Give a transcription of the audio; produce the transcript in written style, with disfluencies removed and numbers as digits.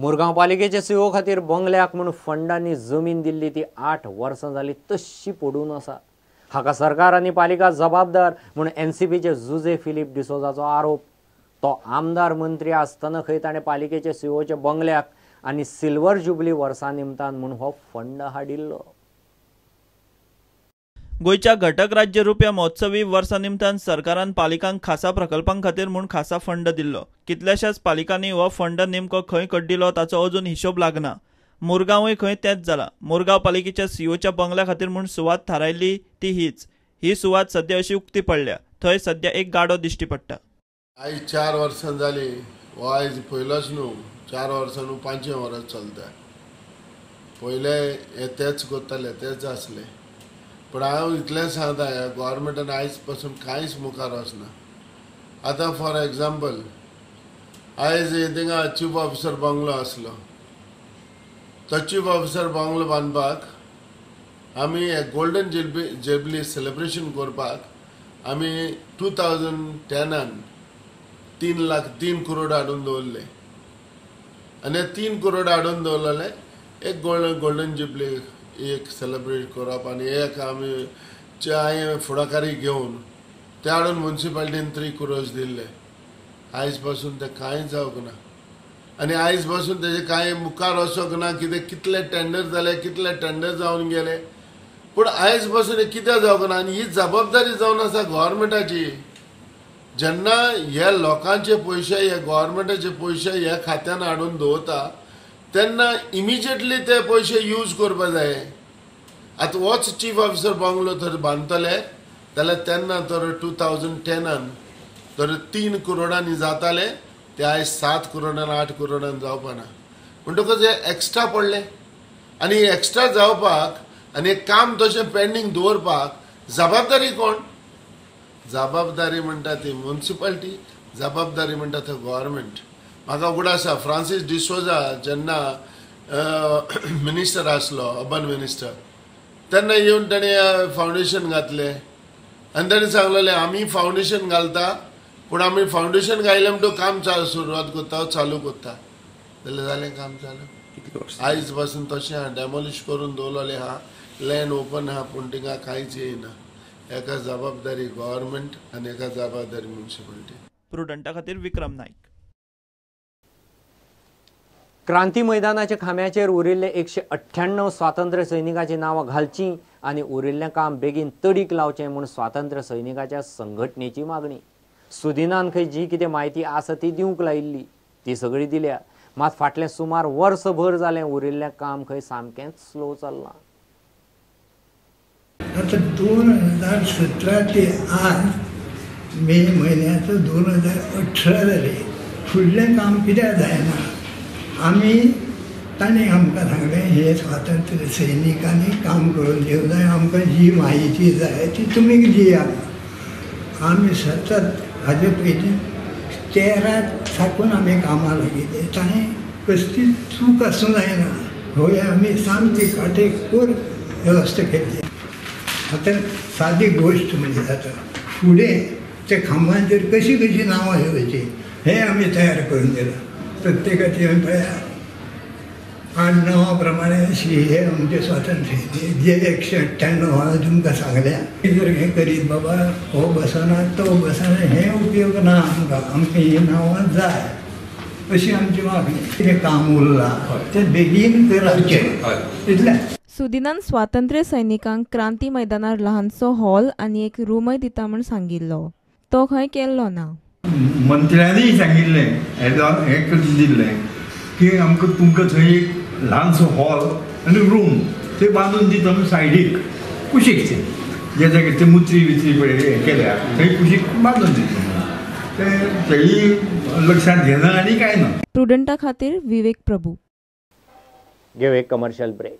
मुरगांव पालिकेचे सीओ खातीर बंगल्याक म्हूण फंडांनी जमीन दिल्ली ती 8 वर्सां जाली तशी पडून आसा. हाका सरकार आनी पालिका जबाबदार म्हूण एनसीपीचे जुजे फिलीप डिसोजाचो आरोप. तो आमदार मंत्री आसतना खंय ताणें पालिकेचे सीओच्या बंगल्याक आनी सिल्वर जुबली वर्सा निमतान म्हूण हो फंड हाडिल्लो. गोंयच्या घटक राज्य रुप्या महोत्सवी वर्सा निमतान सरकारान पालिकांक खासा प्रकल्पां खातीर म्हूण खासा फंड दिल्लो. कितल्याशाच पालिकांनी हो फंड नेमको खंय कड्डिलो ताचो अजून हिशोब लागना. मुरगांवूय खंय तेंच जालां. मुरगांव पालिकेच्या सीओच्या बंगल्या खातीर म्हूण सुवात थारायल्ली ती हीच. ही सुवात सद्या अशी उक्ती पडल्या. थंय सद्या एक गाडो दिश्टी पडटा. आयज 4 वर्सां जाली, हो आयज पयलोच न्हू, 4 वर्सां न्हू 5 वर्स चलता. पयले हे तेच करताले, तेच आसले. पूण हांव इतलें सांगता, ह्या गोवोरमेंटान आयज पासून कांयच मुखार वचना. आतां फॉर एग्जाम्पल आयज थिंगा चीफ ऑफिसर बंगलो आसलो, तो चीफ ऑफिसर बंगलो बांदपाक आमी गोल्डन जुबली सेलिब्रेशन करपाक आमी 2010 3 करोड हाडून दवरले आनी 3 करोड हाडून दवरलेले एक गोल्डन जुबली एक सेलिब्रेट करप आनी एक आमी हांवें फुडाकारी घेवन ते हाडून मुन्सिपालिटीन 3 करोड दिल्ले. आयज पासून ते कांय जावंक ना आनी आयज पासून तेजे कांय मुखार वचोंक ना. कितें कितले टेंडर जाले, कितले टेंडर जावन गेले, पूण आयज पासून कितें जावंक ना. आनी ही जबाबदारी जावन आसा गोवोरमेंटाची. जेन्ना हे लोकांचे पयशे, हे गोवोरमेंटाचे पयशे ह्या खात्यान हाडून दवरता तेन्ना इमिजिएटली ते पयशे यूज करपा जाय. आतां होच चीफ ऑफिसर बंगलो तर बांदतले जाल्यार तेन्ना तर 2010 तर 3 करोडांनी जाताले, ते आयज 7 करोडान 8 करोडान जावपाना. म्हणटकच हे एक्स्ट्रा पडले आनी एक्स्ट्रा जावपाक आनी काम तशें पेंडींग दवरपाक जबाबदारी कोण? जबाबदारी म्हणटा ती मुन्सिपालिटी, जबाबदारी म्हणटा ती गोवोरमेंट. म्हाका उगडास आसा फ्रांसीस डिसोजा जेन्ना मिनिस्टर आसलो, अर्बन मिनिस्टर, तेन्ना येवन ताणें फावंडेशन घातलें आनी ताणें सांगलेलें आमी फावंडेशन घालता, पूण आमी फावंडेशन घायलें म्हणटकच काम चालू सुरवात करता, चालू करता. जाल्यार जालें काम चालू. आयज पासून तशें आहा, डेमोलिश करून दवरलेलें आहा, लँड ओपन आहा, पूण थिंगा कांयच येयना. एका जबाबदारी गोवोरमेंट आनी एका जबाबदारी मुन्सिपालिटी. प्रुडंटा खातीर विक्रम नायक. क्रांती मैदानाच्या खांब्याचेर उरिल्ले 198 स्वातंत्र्य सैनिकाची नांवां घालची आनी उरिल्लें काम बेगीन तडीक लावचें म्हूण स्वातंत्र्य सैनिकाच्या संघटनेची मागणी. सुदिनान खंय जी कितें म्हायती आसा ती दिवंक लायिल्ली ती सगळी दिल्या, मात फाटलें सुमार वर्सभर जालें उरिल्लें काम खंय सामकेंच स्लो चल्लां. आतां 2017 ते आज मे म्हयन्याचो 2018 जाले, फुडलें काम कित्याक जायना? आमी तांणी आमकां सांगलें हे स्वातंत्र्य सैनिकांनी काम करून दिवंक जाय, आमकां जी म्हायती जाय ती तुमी दियात. आमी सतत हाजे पयलीं 13 साकून आमी कामां लागिल्ले, ताणें कसलीच चूक आसूंक जायना होय आमी सामकी काटेकोर वेवस्था केल्ली. आतां सादी गोश्ट म्हणजे जाता फुडें त्या खांबांचेर कशी कशी नांवां येवची हें आमी तयार करून दिलां. प्रत्येकाची आमी पळया 8 नांवां प्रमाणे अशी हे आमचे स्वातंत्र्य जे 198 हांवें तुमकां सांगल्या. जर हें करीत बाबा हो बसना तो बसना हें उपयोग ना आमकां, आमकां हीं नांवां जाय अशी आमची मागणी. कितें काम उरलां तें बेगीन करचें इतलें. सुदिनान स्वातंत्र्य सैनिकांक क्रांती मैदानार ल्हानसो हॉल आनी एक रूमय दिता म्हूण सांगिल्लो, तो खंय केल्लो ना. मंत्र्यांनी सांगिल्लें हें करून दिल्लें की आमकां तुमकां थंय एक ल्हानसो हॉल आनी रूम ते बांदून दिता आमी सायडीक कुशीक ते ज्या जाग्यार ते मुत्री बित्री पळय हें केल्या थंय कुशीक बांदून दिता, तें तेय लक्षांत घेना आनी कांय ना. प्रुडंटा खातीर विवेक प्रभू. घेव एक कमर्शियल ब्रेक.